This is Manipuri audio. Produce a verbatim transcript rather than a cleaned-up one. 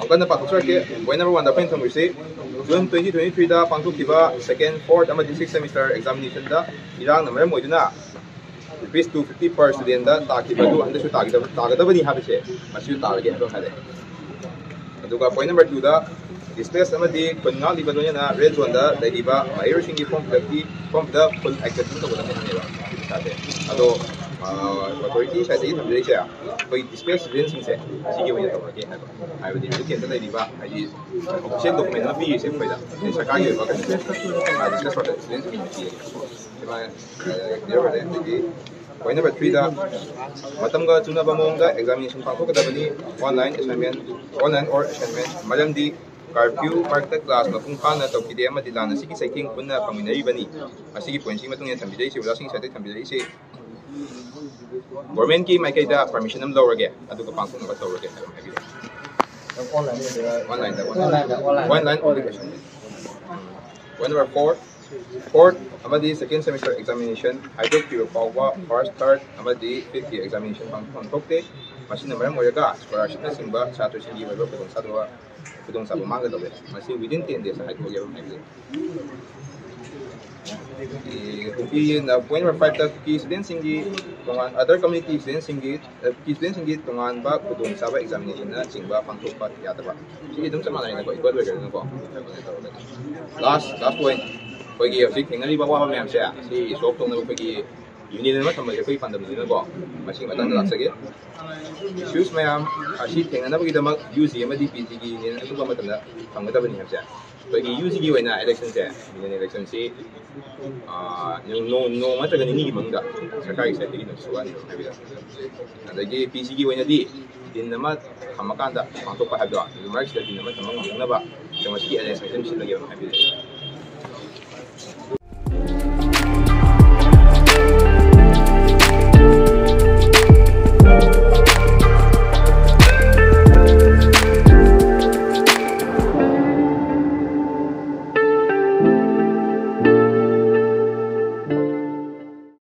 ꯑꯃꯨꯛ ꯀꯟꯅ ꯄꯥꯊꯣꯛꯆꯔꯛꯀꯦ꯫ Point number one ꯗ ꯑꯩꯈꯣꯏꯅ ꯊꯝꯃꯤꯁꯤ, June twenty twenty-three ꯗ ꯄꯥꯡꯊꯣꯛꯈꯤꯕ second, fourth ꯑꯃꯗꯤ sixth semester examination ꯗ ꯏꯔꯥꯡꯅ ꯃꯔꯝ ꯑꯣꯏꯗꯨꯅ rupees two fifty per student ꯗ ꯇꯥꯈꯤꯕ ꯑꯗꯨ ꯍꯟꯗꯛꯁꯨ ꯇꯥꯈꯤꯗꯕ, ꯇꯥꯒꯗꯕꯅꯤ ꯍꯥꯏꯕꯁꯦ ꯃꯁꯤꯁꯨ ꯇꯥꯔꯒꯦ ꯍꯥꯏꯕ ꯍꯥꯏꯔꯦ꯫ ꯑꯗꯨꯒ point number two ꯗ, displace ꯑꯃꯗꯤ ꯈꯨꯟ ꯉꯥꯛꯂꯤꯕ ꯂꯣꯏꯅꯅ red zone ꯗ ꯂꯩꯔꯤꯕ ꯃꯍꯩꯔꯣꯏꯁꯤꯡꯒꯤ form fill up ꯀꯤ, form fill up full acceptance ꯇꯧꯒꯗꯕꯅꯤ ꯍꯥꯏꯕꯅꯦꯕ ꯄꯩꯁꯥꯁꯦ꯫ ꯑꯗꯣ ꯑꯣꯊꯣꯔꯤꯇꯤ ꯁꯥꯏꯠꯇꯒꯤ ꯊꯝꯕꯤꯔꯛꯏꯁꯦ ꯑꯩꯈꯣꯏ ꯗꯤꯁꯄ꯭ꯂꯦꯁ ꯁ꯭ꯇꯨꯗꯦꯟꯁꯤꯡꯁꯦ ꯁꯤꯒꯤ ꯑꯣꯏꯅ ꯇꯧꯔꯒꯦ ꯍꯥꯏꯕ, ꯍꯥꯏꯕꯗꯤ ꯍꯧꯖꯤꯛ ꯀꯦꯝꯇ ꯂꯩꯔꯤꯕ ꯍꯥꯏꯗꯤ ꯑꯣꯐꯤꯁꯤꯌꯦꯜ ꯗꯣꯀꯨꯃꯦꯟ ꯑꯃ ꯄꯤꯔꯤꯁꯦ ꯑꯩꯈꯣꯏꯗ, ꯁꯔꯀꯥꯔꯒꯤ ꯑꯣꯏꯕ ꯗꯤꯁꯄ꯭ꯂꯦꯁ ꯁ꯭ꯇꯨꯗꯦꯟꯁꯤꯡ ꯑꯣꯏꯅ ꯄꯤꯔꯒꯦ꯫ ꯁꯤꯃ ꯀ꯭ꯂꯤꯌꯔ ꯑꯣꯏꯔꯦ꯫ ꯑꯗꯒꯤ ꯄꯣꯏꯟ ꯅꯝꯕꯔ ꯊ꯭ꯔꯤꯗ ꯃꯇꯝꯒ ꯆꯨꯅꯕ ꯃꯑꯣꯡꯗ ꯑꯦꯛꯖꯥꯃꯤꯅꯦꯁꯟ ꯄꯥꯡꯊꯣꯛꯀꯗꯕꯅꯤ꯫ Online assignment, online or assignment, ꯃꯔꯝꯗꯤ ꯀꯥꯔꯐ꯭ꯌꯨ ꯃꯔꯛꯇ ꯀ꯭ꯂꯥꯁ ꯃꯄꯨꯡ ꯐꯥꯅ ꯇꯧꯈꯤꯗꯦ ꯑꯃꯗꯤ ꯂꯥꯟ ꯑꯁꯤꯒꯤ ꯆꯩꯊꯦꯡ ꯄꯨꯟꯅ ꯐꯪꯃꯤꯟꯅꯔꯤꯕꯅꯤ꯫ ꯑꯁꯤꯒꯤ ꯄꯣꯏꯟꯁꯤꯒꯤ ꯃꯇꯨꯡ ꯏꯟꯅ ꯊꯝꯕꯤꯔꯛꯏꯁꯦ, ꯑꯣꯖꯥꯁꯤꯡ ꯁꯥꯏꯠꯇꯒꯤ ꯊꯝꯕꯤꯔꯛꯏꯁꯦ꯫ ꯒꯣꯔꯃꯦꯟꯒꯤ ꯃꯥꯏꯀꯩꯗ ꯄꯔꯃꯤꯁꯟ ꯑꯃ ꯂꯧꯔꯒꯦ, ꯑꯗꯨꯒ ꯄꯥꯡꯊꯣꯛꯅꯕ ꯇꯧꯔꯒꯦ ꯍꯥꯏꯕ ꯑꯃ ꯍꯥꯏꯕꯤꯔꯛꯑꯦ꯫ ꯑꯣꯟꯂꯥꯏꯟꯗ, ꯑꯣꯟꯂꯥꯏꯟꯗ, online online online application. Point number four, fourth ꯑꯃꯗꯤ ꯁꯦꯀꯦꯟ ꯁꯦꯃꯤꯁꯇꯔ ꯑꯦꯛꯖꯥꯃꯤꯅꯦꯁꯟ ꯍꯥꯏꯗꯣꯛꯇ꯭ꯔꯤꯕ ꯐꯥꯎꯕ ꯐꯥꯔꯁ, ꯊꯥꯔꯠ ꯑꯃꯗꯤ ꯐꯤꯐꯀꯤ ꯑꯦꯛꯖꯥꯃꯤꯅꯦꯁꯟ ꯄꯥꯡꯊꯣꯛꯐꯝ ꯊꯣꯛꯇꯦ꯫ ꯃꯁꯤꯅ ꯃꯔꯝ ꯑꯣꯏꯔꯒ ꯁ꯭ꯀꯣꯂꯥꯔꯁꯤꯞꯅꯆꯤꯡꯕ ꯁꯥꯇ꯭ꯔꯁꯤꯡꯒꯤ ꯑꯣꯏꯕ ꯈꯨꯗꯣꯡꯆꯥꯗꯕ, ꯈꯨꯗꯣꯡꯆꯥꯕ ꯃꯥꯡꯒꯗꯧꯔꯦ꯫ ꯃꯁꯤ within ten days ꯍꯥꯏꯗꯣꯛꯑꯒꯦ ꯍꯥꯏꯕꯤꯔꯛꯑꯦ꯫ ꯀꯨꯀꯤ, ꯄꯣꯏꯟ ꯅꯝꯕꯔ ꯐꯥꯏꯚꯇ ꯀꯨꯀꯤ ꯁ꯭ꯇꯨꯗꯦꯟꯁꯤꯡꯒꯤ ꯇꯣꯉꯥꯟ, ꯑꯗꯔ ꯀꯝꯃ꯭ꯌꯨꯅꯤꯇꯤ ꯁ꯭ꯇꯨꯗꯦꯟꯁꯤꯡꯒꯤ, ꯀꯨꯀꯤ ꯁ꯭ꯇꯨꯗꯦꯟꯁꯤꯡꯒꯤ ꯇꯣꯉꯥꯟꯕ ꯈꯨꯗꯣꯡꯆꯥꯕ ꯑꯦꯛꯖꯥꯃꯤꯅꯦꯁꯟꯅꯆꯤꯡꯕ ꯄꯥꯡꯊꯣꯛꯄ ꯌꯥꯗꯕ꯫ ꯁꯤꯗꯤ ꯑꯗꯨꯝ ꯆꯞ ꯃꯥꯟꯅꯩꯅꯀꯣ, ꯏꯀ꯭ꯋꯦꯜ ꯑꯣꯏꯒꯗꯅꯀꯣ꯫ ꯂꯥꯁ, ꯂꯥꯁ ꯄꯣꯏꯟ, ꯑꯩꯈꯣꯏꯒꯤ ꯍꯧꯖꯤꯛ ꯊꯦꯡꯅꯔꯤꯕ ꯑꯋꯥꯕ ꯃꯌꯥꯝꯁꯦ ꯁꯤ ꯁꯣꯜꯕ ꯇꯧꯅꯕ ꯑꯩꯈꯣꯏꯒꯤ ꯌꯨꯅꯤꯌꯟ ꯑꯃ ꯊꯝꯕꯁꯦ ꯑꯩꯈꯣꯏꯒꯤ ꯄꯥꯟꯗꯝꯅꯤꯗꯅꯀꯣ, ꯃꯁꯤꯒꯤ ꯃꯇꯥꯡꯗ ꯂꯥꯛꯆꯒꯦ꯫ ꯏꯁꯨꯁ ꯃꯌꯥꯝ ꯑꯁꯤ ꯊꯦꯡꯅꯅꯕꯒꯤꯗꯃꯛ ꯌꯨ ꯖꯤ ꯑꯃꯗꯤ ꯄꯤ ꯖꯤꯒꯤ ꯌꯨꯅꯤꯌꯟ ꯑꯇꯣꯞꯄ ꯑꯃ ꯊꯝꯒꯗꯕꯅꯤ ꯍꯥꯏꯕꯁꯦ, ꯑꯩꯈꯣꯏꯒꯤ ꯌꯨ ꯖꯤꯒꯤ ꯑꯣꯏꯅ ꯏꯂꯦꯛꯁꯟꯁꯦ, ꯌꯨꯅꯤꯌꯟ ꯏꯂꯦꯛꯁꯟꯁꯤ, ꯑꯥ, ꯅꯣꯡ, ꯅꯣꯡ ꯅꯠꯇ꯭ꯔꯒ ꯅꯤꯅꯤꯒꯤ ꯃꯅꯨꯡꯗ ꯁꯔꯀꯥꯔꯒꯤ ꯁꯥꯏꯠꯇꯒꯤ ꯅꯣꯇꯤꯁ ꯊꯣꯛꯂꯛꯑꯅꯤ ꯍꯥꯏꯕꯤꯔꯛꯑꯣ꯫ ꯑꯗꯒꯤ ꯄꯤ ꯖꯤꯒꯤ ꯑꯣꯏꯅꯗꯤ ꯗꯤꯟ ꯑꯃ ꯊꯝꯃꯀꯥꯟꯗ ꯄꯥꯡꯊꯣꯛꯄ ꯍꯥꯏꯕꯗꯣ, ꯑꯗꯨ ꯃꯔꯛꯁꯤꯗ ꯗꯤꯟ ꯑꯃ ꯊꯝꯕ ꯉꯝꯅꯅꯕ ꯃꯁꯤꯒꯤ ꯑꯦꯔꯦꯟꯖꯃꯦꯟ ꯑꯗꯨꯝ ꯁꯤꯜꯂꯒꯦ ꯍꯥꯏꯕꯤꯔꯛꯑꯣ꯫